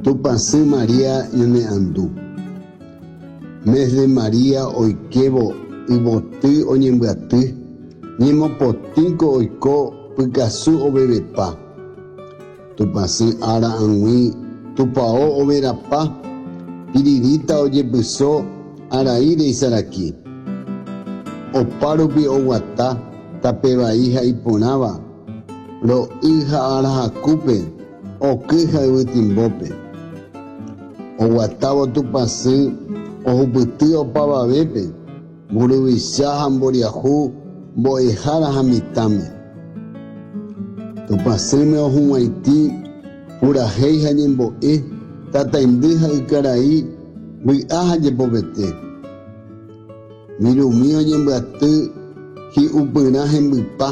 Tupãsy María ñane andu. Mes de María oikévo yvoty oñembyaty, ñemopotĩko oiko pykasu ovevepa. Tupãsy ára ag̃ui tupao overapa, piriríta ojepyso araíre isaraki. Opárupi oguata tape vai ha iporãva, ro'y ha arahakúpe, oky ha yvytimbópe. Oguatávo Tupãsy ohupyty opavavépe, Mburuvicha ha mboriahu mbo'ehára ha mitãme. Tupãsýme ohug̃uaitĩ purahéi ha ñembo'e, tataindy ha ykarai, vy'a ha jepopete. Virumi oñembyaty hi'upyrã hembypa.